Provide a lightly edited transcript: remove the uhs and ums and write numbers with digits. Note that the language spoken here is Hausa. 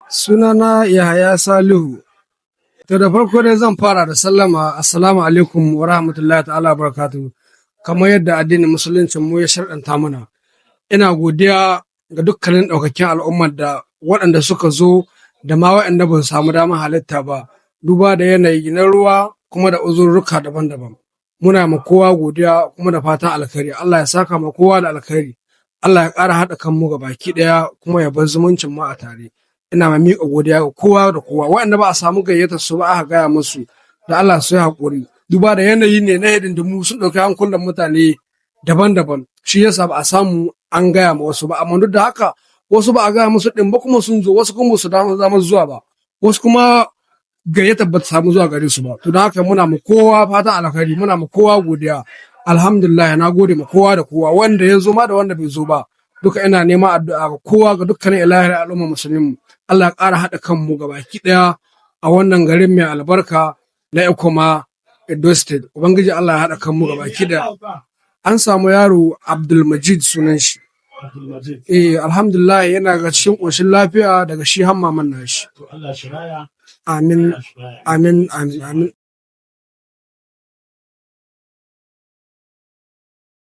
Sunana Yahaya Salihu. To, da farko dai zan fara da sallama, assalamu alaikum wa rahmatullahi ta'ala wa barakatuhu. Kamar yadda addinin Musuluncin mu ya sharɗanta mana. Ina godiya ga dukkanin ɗaukakin al'ummar da waɗanda suka zo da ma waɗanda ba su samu damar halitta ba. Duba da yanayi na ruwa kuma da uzurruka daban-daban. Muna ma kowa godiya kuma da fatan alkhairi. Allah ya saka ma kowa da alkhairi. Allah ya ƙara haɗa kanmu ga baki ɗaya kuma ya bar zumuncin mu a tare. Ina ma miƙa godiya ga kowa da kowa, waɗanda ba a samu gayyatar su ba, aka gaya musu da Allah su yi haƙuri, duba da yanayi ne na hidindimu sun ɗauki hankulan mutane daban-daban, shi yasa ba a samu an gaya ma wasu ba. Amma duk da haka, wasu ba a gaya musu ɗin ba kuma sun zo, wasu kuma su damar zuwa ba, wasu kuma gayyatar ba ta samu zuwa gare su ba. To, don haka muna ma kowa fatan alkhairi, muna ma kowa godiya. Alhamdulillah, na gode ma kowa da kowa, wanda ya zo ma da wanda bai zo ba duka. Ina neman addu'a ga kowa, ga dukkanin ilahir al'umma Musulmi. Allah ya ƙara haɗa kanmu ga baki ɗaya a wannan garin mai albarka na Ekoma, Edo State. Ubangiji Allah ya haɗa kanmu ga baki ɗaya. An samu yaro, Abdulmajid sunan shi. Eh, alhamdulillah, yana ga cikin ƙoshin lafiya daga shi har maman nashi. Amin, amin, amin, amin.